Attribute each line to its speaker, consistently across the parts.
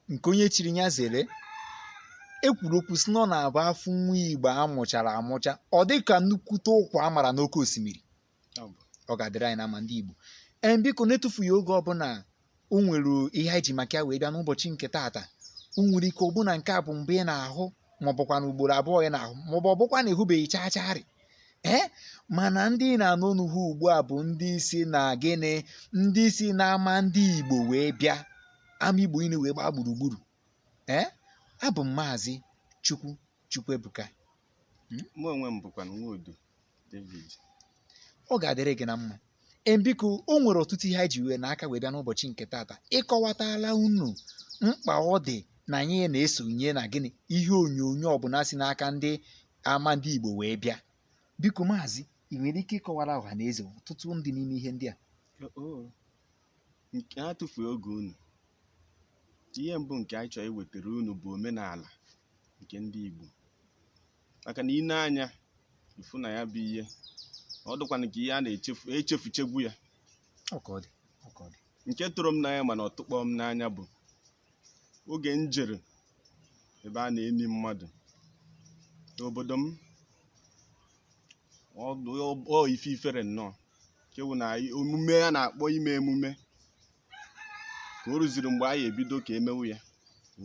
Speaker 1: Nke onye chiri ya zere. E kwuru okwu sị na ọ na-abụ afụ nwa Igbo amụchara amụcha, ọ dị ka nnukwute ụkwa a mara n'oke osimiri. Ọ ga-adịrị anyị na mma, ndị Igbo. Ee, biko, na-etufughị oge ọbụla, o nwere ihe anyị ji maka ya wee bịa n'ụbọchị nke taata. O nwere ike ọbụna nke a bụ mbụ ị na-ahụ, ma ọ bụkwa na ugboro abụọ ị na-ahụ, ma ọ bụ ọbụkwa na ịhụbeghị chaa chaarị. Ee, mana ndị na-anụ ọnụ ha ugbu a bụ ndị si na gịnị, ndị si n'ama ndị Igbo wee bịa, ama Igbo niile wee gbaa gburugburu. Ee, abụ m Maazị Chukwu Chukwuebuka.
Speaker 2: Mụ onwe m bụkwa Nwodo David.
Speaker 1: Ọ ga-adịrị gị na mma. Ee, biko, o nwere ọtụtụ ihe anyị ji wee n'aka wee bịa n'ụbọchị nke taata ịkọwatala unu mkpa ọ dị na anyị na-esonye na gịnị, ihe onyonyo ọbụla si n'aka ndị ama ndị Igbo wee bịa. Biko maazị, ị nwere ike ịkọwara ọha na eze ọtụtụ ndị n'ime ihe ndị a?
Speaker 2: Oo. Nke a tụfuo oge unu, ihe mbụ nke anyị chọrọ iwetara unu bụ omenala nke ndị Igbo, maka na ị na-anya ifu na ya bụ ihe ọ dịkwana ka ihe a na-echefu echefuchegwu ya.
Speaker 1: Ọ ka ọ dị, ọ ka ọ dị.
Speaker 2: Nke tụrụ m n'anya mana ọ tụkpọ m n'anya bụ oge m jere ebe a na-eni mmadụ n'obodo m. Ọ ife ifere nnọọ nke bụ na omume a na-akpọ ime emume ka o ruziri mgbe anyị ebido ka emewu ya,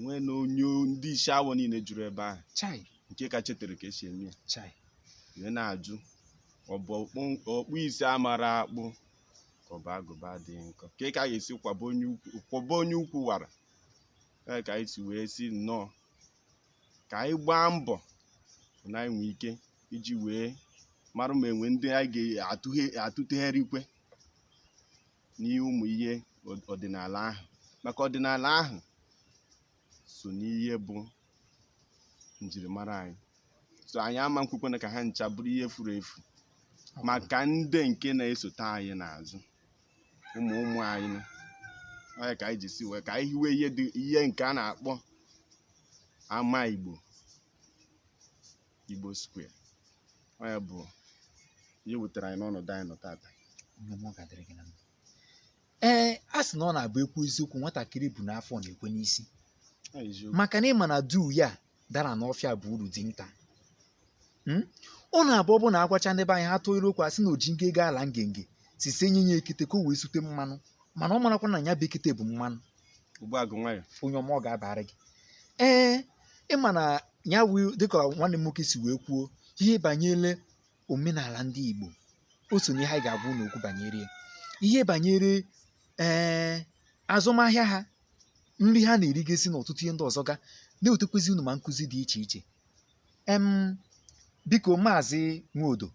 Speaker 2: nwee na onye ndị isi awọ niile juru ebe ahụ.
Speaker 1: Chai!
Speaker 2: Nke ka chetara ka esi eme ya.
Speaker 1: Chai!
Speaker 2: Wee na-ajụ, ọ bụ ọkpụ isi amara akpụ, ka ọ bụ agụba adịghị nkọ, ka a ga-esi kwaba onye ukwu wara ya, ka anyị si wee si nnọọ ka anyị gbaa mbọ na anyị nwee ike iji wee mara ma enwe ndị anyị ga-atụtegharịkwe n'ihe ụmụ ihe ọdịnala ahụ, maka ọdịnala ahụ so n'ihe bụ njirimara anyị. So anyị ama nkwekwana ka ha ncha bụrụ ihe furu efu, maka ndị nke na-esote anyị n'azụ, ụmụ ụmụ anyị na ọ ka anyị ji si wee ka anyị hiwe ihe dị ihe nke a na-akpọ ama Igbo, Igbo Square. Ọ ya bụ ihe wetara anyị n'ọnọdụ anyị nọ tata.
Speaker 1: Onye ọma, ọ ga-adịrị gị na mma. Ee, a sị na ọ na-abụ ekwu eziokwu, nwatakịrị bụ n'afọ na-ekwe n'isi.
Speaker 2: Ọ eziokwu.
Speaker 1: Maka na ịma na du ya dara n'ọfịa bụ uru dinta. Ọ na-abụ ọ bụ na agwacha ndị be anyị, ha tụọ ilu okwu, asị na oji ngege ala ngenge sise nye ya ekete ka o wee sute mmanụ, mana ọ marakwa na ya bụ ekete bụ mmanụ.
Speaker 2: Ugbu a gụ nwayọ.
Speaker 1: Onye ọma, ọ ga-abara gị. Ee, ịma na ya wụ dịka nwanne m nwoke si wee kwuo, ihe banyere omenala ndị Igbo, o so n'ihe anyị ga-agwa unu okwu banyere ya, ihe banyere ee azụmahịa ha, nri ha na-erigasị na ọtụtụ ihe ndị ọzọ ga na-ewetekwezi unu ma nkụzi dị iche iche. Biko Maazị Nwodo,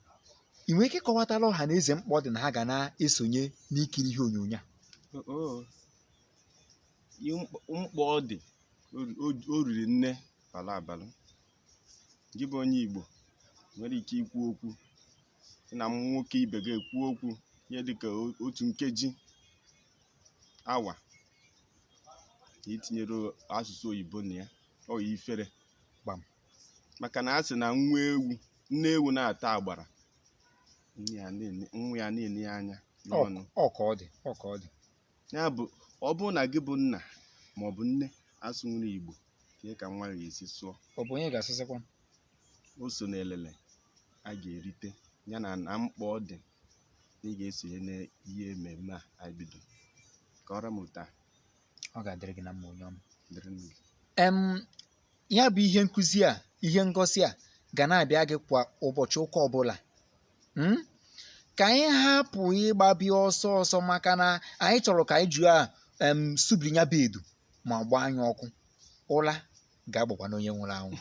Speaker 1: ị nwere ike ịkọwatara ọha na eze mkpa ọ dị na ha ga na-esonye n'ikiri ihe onyonyo a?
Speaker 2: Oo. Ihe mkpa ọ dị, o riri nne bala abalị. Gị bụ onye Igbo nwere ike ikwu okwu sị na nwoke ibe gị ekwu okwu ihe dịka otu nkeji awa na itinyere asụsụ oyibo na ya, ọ yi ifere.
Speaker 1: Gbam.
Speaker 2: Maka na a sị na nwa ewu, nne ewu na-ata agbara, nwa ya na-ene ya anya n'ọnụ.
Speaker 1: Ọ ka ọ dị, ọ ka ọ dị.
Speaker 2: Ya bụ, ọ bụrụ na gị bụ nna ma ọ bụ nne asụnwuru Igbo, kee ka nwa ga-esi sụọ?
Speaker 1: Ọ bụ onye ga-asụsịkwa?
Speaker 2: O so n'elele a ga-erite ya na mkpa ọ dị na ị ga-esonye n'ihe mmemme a anyị bido kọrọ m taa.
Speaker 1: Ọ ga-adịrị gị na mma, onye ọma.
Speaker 2: Dịrị gị.
Speaker 1: Ya bụ ihe nkụzi a, ihe ngosi a ga na-abịa gị kwa ụbọchị ụka ọbụla. Ka anyị hapụ ịgbabịa ọsọ ọsọ, maka na anyị chọrọ ka anyị jụọ a subiri ya bụ edu ma gbaa anyị ọkụ ụla ga-agbakwa n'onye nwụrụ anwụ.